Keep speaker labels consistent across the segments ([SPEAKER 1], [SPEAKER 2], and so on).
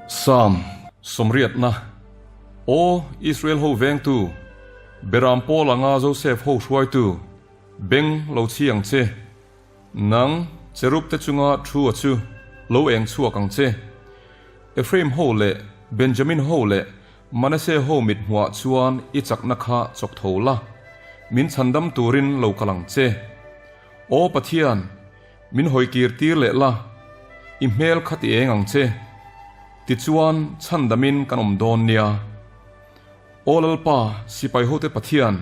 [SPEAKER 1] Psalm sawmriatna, Aw Israel ho vengtu, Beram pawl anga Joseph ho hruaitu, beng lo chhi ang che. Nang, cherub te chunga thu a chu lo eng chhuak ang che. Ephraim ho leh Benjamin ho leh Manasseh ho mit hmuah chuan i chakna kha chawk tho la, min chhandam turin lo kal ang che. Aw Pathian, min hawi kir tir leh la, i hmel kha ti eng ang che. Tichuan chhandamin kan awm dawn nia. Aw Lalpa, sipai hote Pathian,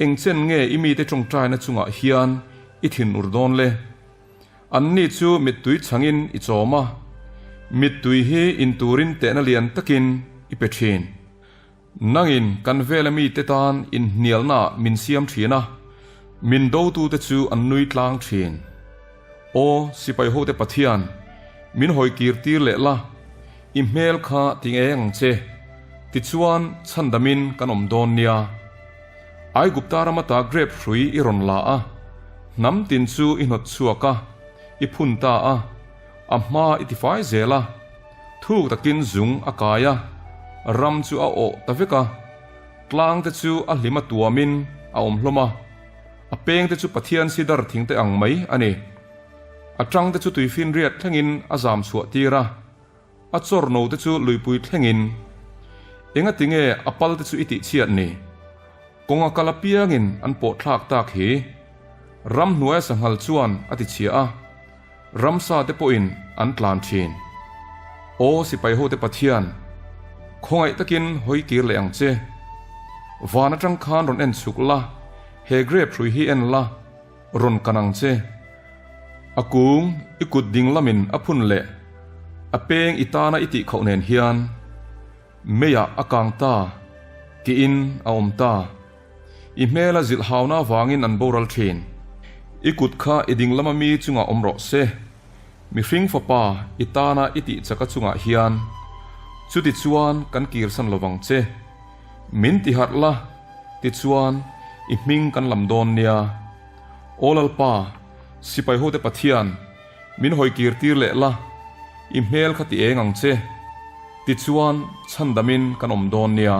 [SPEAKER 1] eng chen nge i mite tawngtaina chungah hian i thin ur dawn le? Anni chu mittui chhangin i chawm a, mittui hi in turin tehna lian takin i pe thin. Nangin kan vela mite tan inhnialnaah min siam thin a, min dotute chu an nui tlang thin. Aw, sipai hote Pathian, min hawi kir tir leh la, i hmel kha ti ngei ang che, tichuan chhandamin kan awm dawn nia. Aigupta rama ta grep hrui i rawn la a, hnam tin chu i hnawt chhuak a, i phun ta a, a hma i tifai zel a, thuk takin zung a kai a, ram chu a awh ta vek a, tlang te chu a hlim a tuamin a awm hlawm a, a peng te chu Pathian sidar thing te ang mai a ni. A tang te chu tuifinriat thlengin a zam chhuah tir a. A chawr no te chu luipui thlengin engati nge a pal te chu i tih chhiat ni? Kawnga kal apiangin an pawh thlak tak hi. Ramhnuaia sanghal chuan a ti chhia a, ramsa te pawhin an tlan thin. Aw sipai hote Pathian, khawngaih takin hawi kir leh ang che. Van atang khan rawn en chhuk la, he grape hrui hi en la, rawn kan ang che. A kung i kut ding lamin a phun leh a peng i tana i tih khauh nen hian meiah a kang ta, tiin a awm ta. I hmela zilh hauna avangin an boral thin. I kut kha i ding lama mi chungah awm rawh se. Mihring fapa i tana i tih chaka chungah hian chutichuan kan kirsan lovang che. Min tiharh la, tichuan i hming kan lam dawn nia. Aw Lalpa, sipai hote Pathian, min hawi kir tir leh la, i hmel kha ti eng ang che, tichuan chhandamin kan awm dawn nia.